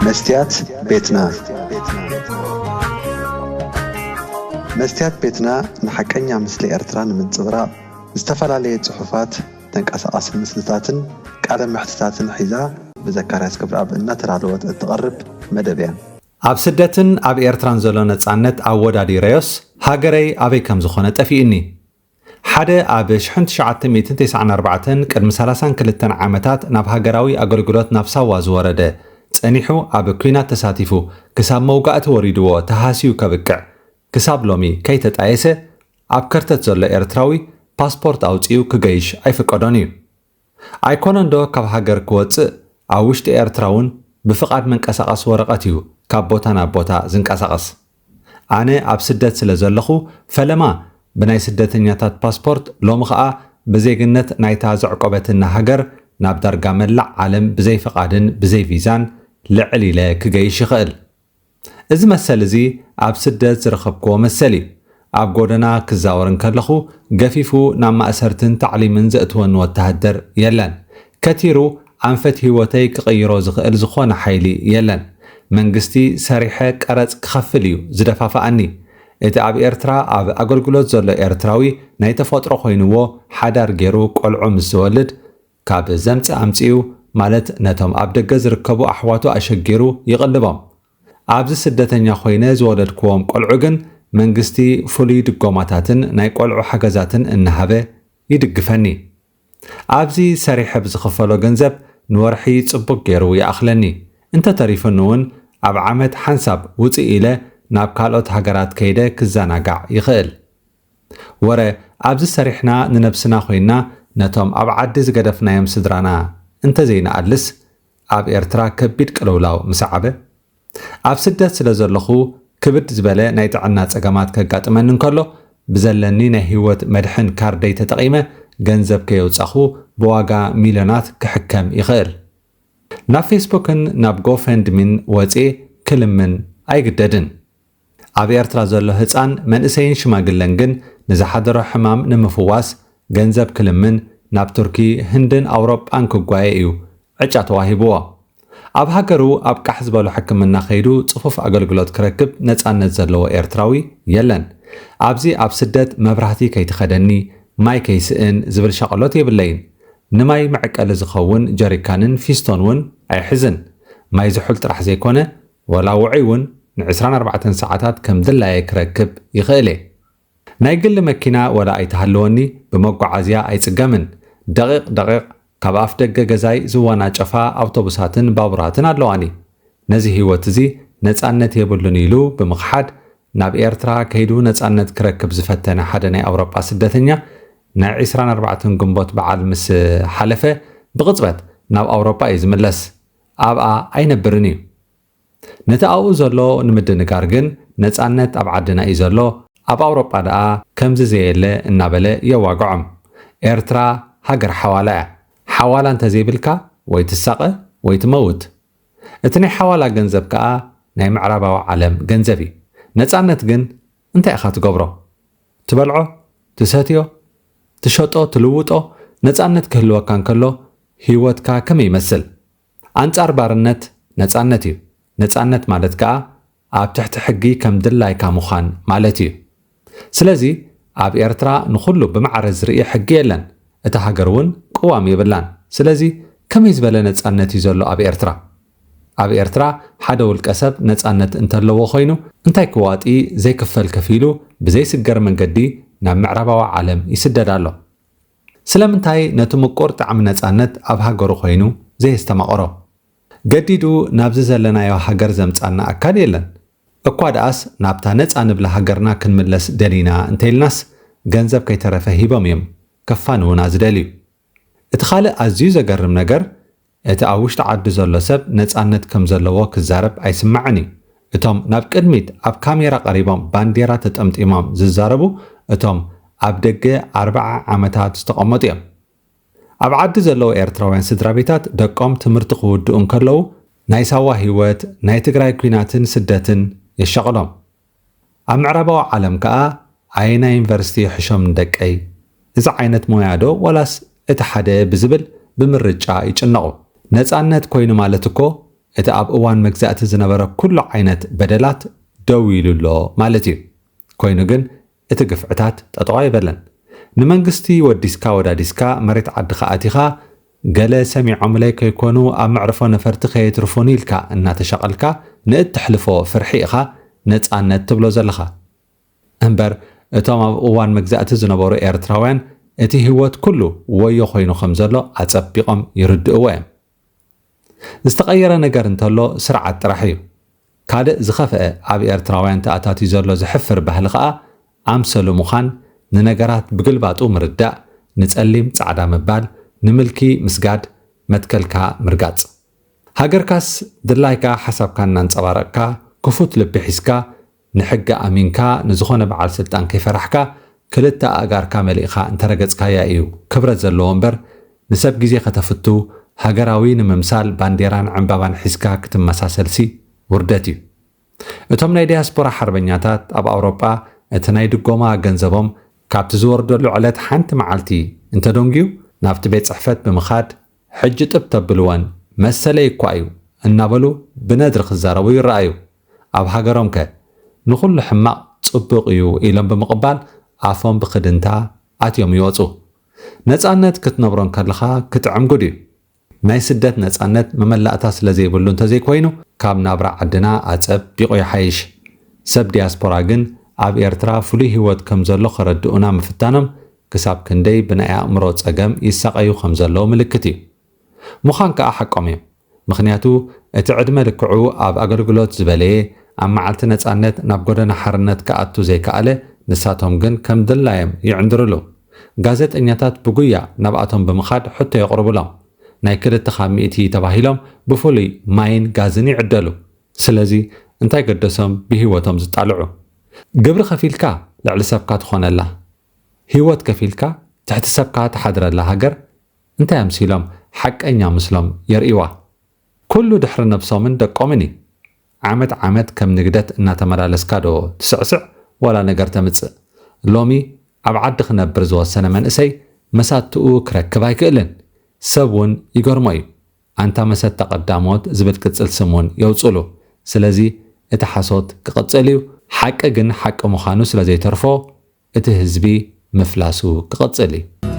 መስትያት ቤትና። መስትያት ቤትና ንሓቀኛ ምስሊ ኤርትራ ንምንጽብራቕ ዝተፈላለየ ጽሑፋት፣ ተንቀሳቓሲ ምስልታትን ቃለ መሕትታትን ሒዛ ብዘካርያስ ክብረኣብ እናተዳለወት እትቐርብ መደብ እያ። ኣብ ስደትን ኣብ ኤርትራን ዘሎ ነጻነት ኣወዳዲረዮስ ሃገረይ ኣበይ ከም ዝኾነ ጠፊኡኒ። ሓደ ኣብ ሽሕን ትሽዓተ ሚእትን ተስዓን ኣርባዕተን ቅድሚ ሰላሳን ክልተን ዓመታት ናብ ሃገራዊ ኣገልግሎት ናብ ሳዋ ዝወረደ፣ ጸኒሑ ኣብ ኲናት ተሳቲፉ ክሳብ መውጋእቲ ወሪድዎ ተሃስዩ ከብቅዕ ክሳብ ሎሚ ከይተጣየሰ ኣብ ከርተት ዘሎ ኤርትራዊ ፓስፖርት ኣውጺኡ ክገይሽ ኣይፍቀዶን እዩ። ኣይኮነንዶ ካብ ሃገር ክወጽእ ኣብ ውሽጢ ኤርትራ እውን ብፍቓድ መንቀሳቐሲ ወረቐት እዩ ካብ ቦታ ናብ ቦታ ዝንቀሳቐስ። ኣነ ኣብ ስደት ስለ ዘለኹ ፈለማ ብናይ ስደተኛታት ፓስፖርት ሎሚ ኸኣ ብዜግነት ናይታ ዘዕቆበትና ሃገር ናብ ዳርጋ መላእ ዓለም ብዘይ ፍቓድን ብዘይ ቪዛን ልዕል ኢለ ክገይሽ ይኽእል። እዚ መሰል እዚ ኣብ ስደት ዝረኸብክዎ መሰል እዩ። ኣብ ጎደና ክዛወር እንከለኹ ገፊፉ ናብ ማእሰርትን ታዕሊምን ዘእትወኒ ወተሃደር የለን። ከቲሩ ኣንፈት ህይወተይ ክቕይሮ ዝኽእል ዝኾነ ሓይሊ የለን። መንግስቲ ሰሪሐ ቀረጽ ክኸፍል እዩ ዝደፋፍኣኒ። እቲ ኣብ ኤርትራ ኣብ ኣገልግሎት ዘሎ ኤርትራዊ ናይ ተፈጥሮ ኮይንዎ ሓዳር ገይሩ ቆልዑ ምስ ዝወልድ ካብ ዘምጽእ ኣምጺኡ ማለት ነቶም ኣብ ደገ ዝርከቡ ኣሕዋቱ ኣሸጊሩ ይቕልቦም። ኣብዚ ስደተኛ ኮይነ ዝወለድክዎም ቆልዑ ግን መንግስቲ ፍሉይ ድጎማታትን ናይ ቆልዑ ሓገዛትን እናሃበ ይድግፈኒ። ኣብዚ ሰሪሐ ብዝኽፈሎ ገንዘብ ንወርሒ ጽቡቅ ገይሩ ይኣኽለኒ። እንተተሪፉኒ እውን ኣብ ዓመት ሓንሳብ ውጽእ ኢለ ናብ ካልኦት ሃገራት ከይደ ክዘናጋዕ ይኽእል። ወረ ኣብዚ ሰሪሕና ንነብስና ኮይና ነቶም ኣብ ዓዲ ዝገደፍናዮም ስድራና እንተዘይንኣልስ ኣብ ኤርትራ ከቢድ ቅልውላው ምስ ዓበ ኣብ ስደት ስለ ዘለኹ ክብድ ዝበለ ናይ ጥዕና ጸገማት ከጋጥመኒ እንከሎ ብዘለኒ ናይ ህይወት መድሕን ካርደይ ተጠቒመ ገንዘብ ከየውጻኹ ብዋጋ ሚልዮናት ክሕከም ይኽእል። ናብ ፌስቡክን ናብ ጎፈንድሚን ወጽየ ክልምን ኣይግደድን። ኣብ ኤርትራ ዘሎ ህጻን መንእሰይን ሽማግለን ግን ንዝሓደሮ ሕማም ንምፍዋስ ገንዘብ ክልምን ናብ ቱርኪ፣ ህንድን ኣውሮጳን ክጓየ እዩ ዕጫ ተዋሂብዎ። ኣብ ሃገሩ ኣብ ቃሕ ዝበሎ ሕክምና ከይዱ ጽፉፍ ኣገልግሎት ክረክብ ነጻነት ዘለዎ ኤርትራዊ የለን። ኣብዚ ኣብ ስደት መብራህቲ ከይትኸደኒ፣ ማይ ከይስእን ዝብል ሻቕሎት የብለይን። ንማይ መዕቀሊ ዝኸውን ጀሪካንን ፊስቶን እውን ኣይሕዝን። ማይ ዝሑል ጥራሕ ዘይኮነ፣ ወላ ውዑይ እውን ንዕስራን ኣርባዕተን ሰዓታት ከም ድላየ ክረክብ ይኽእል እየ። ናይ ግሊ መኪና ወላ ኣይትሃልወኒ፣ ብመጓዓዝያ ኣይጽገምን። ደቒቕ ደቒቕ ካብ ኣፍ ደገ ገዛይ ዝወናጨፋ ኣውቶቡሳትን ባቡራትን ኣለዋኒ። ነዚ ህይወት እዚ ነጻነት የብሉን ኢሉ ብምኽሓድ ናብ ኤርትራ ከይዱ ነጻነት ክረክብ ዝፈተነ ሓደ ናይ ኣውሮጳ ስደተኛ ናይ ዕስራን ኣርባዕተን ግንቦት በዓል ምስ ሓለፈ ብቕጽበት ናብ ኣውሮጳ እዩ ዝምለስ። ኣብኣ ኣይነብርን እዩ። ነቲ ኣብኡ ዘሎ ንምድንጋር ግን ነጻነት ኣብ ዓድና እዩ ዘሎ፣ ኣብ ኣውሮጳ ደኣ ከምዚ ዘየለ እናበለ የዋግዖም። ኤርትራ ሃገር ሓዋላ እያ። ሓዋላ እንተዘይብልካ ወይ ትሳቐ ወይ ትመውት። እቲ ናይ ሓዋላ ገንዘብ ከኣ ናይ ምዕራባዊ ዓለም ገንዘብ እዩ። ነጻነት ግን እንታይ ኢኻ ትገብሮ? ትበልዖ፣ ትሰትዮ፣ ትሸጦ፣ ትልውጦ ነጻነት ክህልወካ እንከሎ ህይወትካ ከመይ ይመስል? ኣንጻር ባርነት ነጻነት እዩ። ነጻነት ማለት ከኣ ኣብ ትሕቲ ሕጊ ከም ድላይካ ምዃን ማለት እዩ። ስለዚ ኣብ ኤርትራ ንኹሉ ብማዕረ ዝርኢ ሕጊ የለን። እታ ሃገር እውን ቅዋም የብላን። ስለዚ ከመይ ዝበለ ነጻነት እዩ ዘሎ ኣብ ኤርትራ? ኣብ ኤርትራ ሓደ ውልቀ ሰብ ነጻነት እንተለዎ ኮይኑ እንታይ ክዋጢ ዘይክፈል ከፊሉ ብዘይስገር መንገዲ ናብ ምዕራባዊ ዓለም ይስደድ ኣሎ። ስለምንታይ ነቲ ምቁር ጣዕሚ ነጻነት ኣብ ሃገሩ ኮይኑ ዘየስተማቕሮ? ገዲዱ ናብዚ ዘለናዮ ሃገር ዘምጻና ኣካል የለን። እኳ ደኣስ ናብታ ነጻ ንብላ ሃገርና ክንምለስ ደሊና እንተኢልናስ ገንዘብ ከይተረፈ ሂቦም እዮም ከፋንዉና ዝደልዩ። እቲ ካልእ ኣዝዩ ዘገርም ነገር እቲ ኣብ ውሽጢ ዓዲ ዘሎ ሰብ ነጻነት ከም ዘለዎ ክዛረብ ኣይስማዕን እዩ። እቶም ናብ ቅድሚት ኣብ ካሜራ ቀሪቦም ባንዴራ ተጠምጢሞም ዝዛረቡ እቶም ኣብ ደገ ኣርብዓ ዓመታት ዝተቐመጡ እዮም። ኣብ ዓዲ ዘለዉ ኤርትራውያን ስድራ ቤታት ደቆም ትምህርቲ ክውድኡ እንከለዉ ናይ ሳዋ ህይወት ናይ ትግራይ ኲናትን ስደትን የሻቕሎም። ኣብ ምዕራባዊ ዓለም ከኣ ኣየናይ ዩኒቨርሲቲ ይሕሾም ንደቀይ፣ እዚ ዓይነት ሞያ ዶ ዋላስ እቲ ሓደ ብዝብል ብምርጫ ይጭነቑ። ነጻነት ኮይኑ ማለት እኮ እቲ ኣብ እዋን መግዛእቲ ዝነበረ ኩሉ ዓይነት በደላት ደው ኢሉ ኣሎ ማለት እዩ። ኮይኑ ግን እቲ ግፍዕታት ጠጠው ኣይበለን። ንመንግስቲ ወዲስካ ወዳዲስካ መሬት ዓድኻ ኣቲኻ፣ ገለ ሰሚዖምለይ ከይኮኑ ኣብ መዕርፎ ነፈርቲ ከየትርፉኒ ኢልካ እናተሻቐልካ ንእትሕልፎ ፍርሒ ኢኻ ነጻነት ትብሎ ዘለኻ። እምበር እቶም ኣብ እዋን መግዛእቲ ዝነበሩ ኤርትራውያን እቲ ህይወት ኩሉ ወዮ ኮይኑ ከም ዘሎ ኣጸቢቖም ይርድእዎ እዮም። ዝተቐየረ ነገር እንተሎ ስርዓት ጥራሕ እዩ። ካልእ ዝኸፍአ ኣብ ኤርትራውያን ተኣታትዩ ዘሎ ዘሕፍር ባህሊ ከኣ ኣምሰሉ ምዃን፣ ንነገራት ብግልባጡ ምርዳእ፣ ንጸሊም ጻዕዳ ምባል፣ ንምልኪ ምስጋድ፣ መትከልካ ምርጋጽ። ሃገርካስ ድላይካ ሓሳብካ እናንጸባረቕካ፣ ክፉት ልቢ ሒዝካ፣ ንሕጊ ኣሚንካ ንዝኾነ በዓል ስልጣን ከይፈራሕካ ክልተ ኣእጋርካ መሊእኻ እንተረገጽካያ እዩ ክብረት ዘለዎ እምበር፣ ንሰብ ግዜ ከተፍቱ፣ ሃገራዊ ንምምሳል ባንዴራን ዕምባባን ሒዝካ ክትመሳሰልሲ ውርደት እዩ። እቶም ናይ ዲያስፖራ ሓርበኛታት ኣብ ኣውሮጳ እቲ ናይ ድጎማ ገንዘቦም ካብቲ ዝወርደሉ ዕለት ሓንቲ መዓልቲ እንተደንጉዩ ናብቲ ቤት ጽሕፈት ብምኻድ ሕጂ ጥብ ተብልወን መሰለይ እኳ እዩ እናበሉ ብነድሪ ክዛረቡ ይረኣዩ። ኣብ ሃገሮም ከ ንኹሉ ሕማቕ ጽቡቕ እዩ ኢሎም ብምቕባል ኣፎም ብኽድንታ ኣትዮም ይወጹ። ነጻነት ክትነብሮ እንከለኻ ክጥዕም ጉድ እዩ። ናይ ስደት ነጻነት መመላእታ ስለ ዘይብሉ እንተዘይኮይኑ ካብ ናብራ ዓድና ኣጸቢቑ ይሓይሽ። ሰብ ዲያስፖራ ግን ኣብ ኤርትራ ፍሉይ ህይወት ከም ዘሎ ከረድኡና ምፍታኖም ክሳብ ክንደይ ብናይ ኣእምሮ ጸገም ይሳቐዩ ከም ዘለዉ ምልክት እዩ። ምዃን ከኣ ሓቆም እዮም። ምኽንያቱ እቲ ዕድመ ልክዑ ኣብ ኣገልግሎት ዝበለየ ኣብ መዓልቲ ነጻነት ናብ ጎደና ሓርነት ክኣቱ ዘይከኣለ ንሳቶም ግን ከም ድላዮም ይዕንድርሉ። ጋዜጠኛታት ብጉያ ናብኣቶም ብምኻድ ሕቶ የቕርቡሎም። ናይ ክልተ ካብ ሚእቲ ተባሂሎም ብፍሉይ ማይን ጋዝን ይዕደሉ። ስለዚ እንታይ ገደሶም ብህይወቶም ዝጣልዑ? ግብሪ ከፊልካ ልዕሊ ሰብካ ትኾነላ፣ ህይወት ከፊልካ ትሕቲ ሰብካ ትሓድረላ ሃገር እንታይ ኣምሲሎም ሓቀኛ ምስሎም የርእይዋ? ኩሉ ድሕሪ ነብሶምን ደቆምን እዩ። ዓመት ዓመት ከም ንግደት እናተመላለስካ ዶ ትስዕስዕ ዋላ ነገር ተምጽእ? ሎሚ ኣብ ዓዲ ክነብር ዝወሰነ መንእሰይ መሳትኡ ክረክብ ኣይክእልን። ሰብ እውን ይገርሞ እዩ። ኣንታ መሰታ ቀዳሞት ዝብል ቅጽል ስም እውን የውጽሉ። ስለዚ እቲ ሓሶት ክቕጽል እዩ። ሓቂ ግን ሓቂ ምዃኑ ስለ ዘይተርፎ እቲ ህዝቢ ምፍላሱ ክቕጽል እዩ።